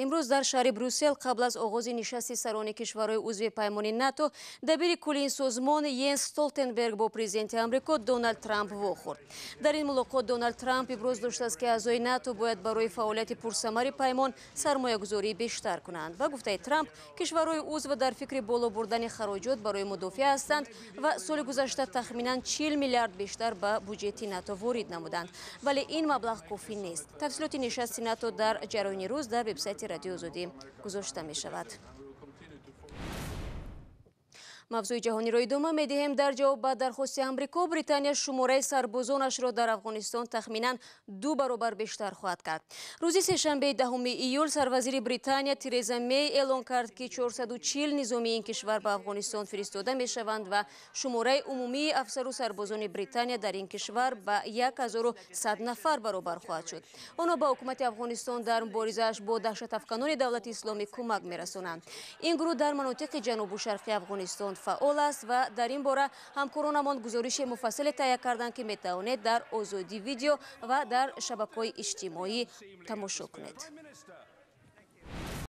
Имрӯз дар шаҳри Брюссел қабл аз оғози нишасти сарони кишварҳои узви паймони НАТО, дабири кулли ин созмон Йенс Столтенберг бо президенти Амрико Доналд Трамп вохӯрд. Дар ин мулоқот Доналд Трамп иброз доштааст, ки аъзои НАТО бояд барои фаъолияти пурсамари паймон сармоягузории бештар кунанд. Ба гуфтаи Трамп, кишварҳои узв дар фикри боло бурдани хароҷот барои мудофиа ҳастанд ва соли гузашта тахминан 40 миллиард бештар ба буҷети НАТО ворид намуданд. Вале ин маблағ кофӣ нест. Тафсилоти нишасти НАТО дар ҷараёни рӯз дар вебсайти Радиои Озодӣ гузошта мешавад. Мавзӯи ҷаҳониро идома медиҳем. Дар ҷавоб ба дархости Амрико, Британия шумораи сарбозонашро дар Афғонистон тахминан 2 баробар бештар хоҳад кард. Рӯзи сешанбеи 10 июл сарвазири Британия Тереза Мей эълон кард, ки 440 низомии ин кишвар ба Афғонистон фиристода мешаванд ва шумораи умумии афсару сарбозони Британия дар ин кишвар ба 1100 нафар баробар хоҳад шуд. Онҳо ба ҳукумати Афғонистон дар муборизааш бо даҳшатафканони давлати исломӣ кӯмак мерасонанд. Ин гурӯҳ дар манотиқи ҷанубу шарқи Афғонистон фаъол аст ва дар ин бора ҳамкоронамон гузориши муфассале таҳия карданд, ки метавонед дар Озодӣ Видео ва дар шабакаҳои иҷтимоӣ тамошо кунед.